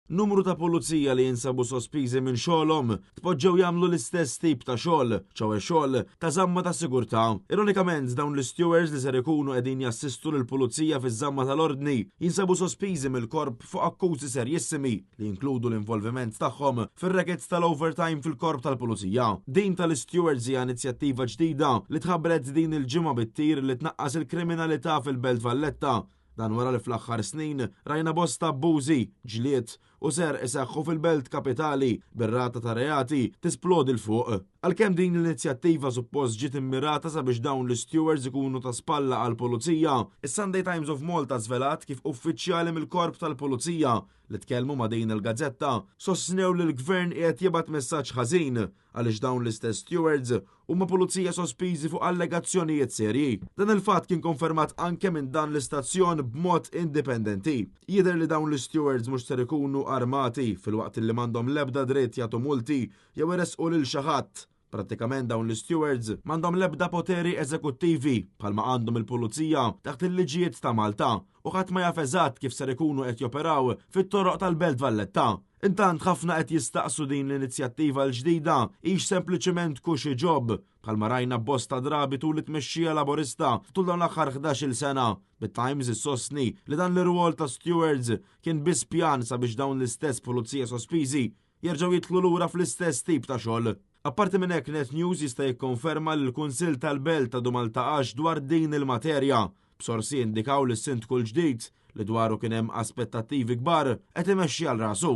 Numru ta' pulizija li jinsabu sospiżi minn xogħolhom tpoġġew jagħmlu l-istess tip ta' xogħol, ċoè xogħol ta' żamma ta' sigurtà. Ironikament, dawn l-istewards li ser ikunu qegħdin jassistu lill-pulizija fiż-żamma tal-ordni jinsabu sospiżi mill-korp fuq akkużi serjissimi li jinkludu l-involviment tagħhom fir-rackets tal-overtime fil-korp tal-pulizija. Din tal-istewards hija inizjattiva ġdida li tħabbret din il-ġimgħa bit-tir li tnaqqas il-kriminalità fil-Belt Valletta. Dan wara li fl-aħħar snin rajna bosta abbużi, ġlied u serq iseħħu fil-belt kapitali bir-rata ta' reati tisplodi 'l fuq. Għalkemm din l-inizjattiva suppost ġiet immirata sabiex dawn l-istewards ikunu ta' spalla għall-pulizija, is-Sunday Times of Malta żvelat kif uffiċjali mill-Korp tal-Pulizija li tkellmu ma' din il-gazzetta sostnew li l-Gvern qiegħed jibgħat messaġġ ħażin għaliex dawn l-istess stewards huma pulizija sospiżi fuq allegazzjonijiet serji. Dan il-fatt kien konfermat anke minn dan l-istazzjon b'mod indipendenti. Jidher li dawn l-stewards mhux ser ikunu armati filwaqt li m'għandhom l-ebda dritt jagħtu multi jew iressqu lil xi ħadd. Prattikament dawn l-stewards m'għandhom l-ebda poteri eżekuttivi bħalma għandhom il-pulizija taħt il-liġijiet ta' Malta u ħadd ma jaf eżatt kif ser ikunu qed joperaw fit-toroq tal-Belt Valletta. Intant ħafna qed jistaqsu din l-inizjattiva l-ġdida hix sempliċiment cushy job bħalma rajna bosta drabi tul it-tmexxija Laburista tul dawn l-aħħar 11-il sena. Bit-Times issostni li dan l-irwol ta' stewards kien biss pjan sabiex dawn l-istess pulizija sospiżi jerġgħu jidħlu lura fl-istess tip ta' xogħol. Apparti minn hekk, Net News jista' jikkonferma li l-Kunsill tal-Belt għadu ma ltaqax dwar din il-materja, b'sorsi jindikaw li s-sindku l-ġdid, li dwaru kien hemm aspettattivi kbar, qed imexxi għal rasu.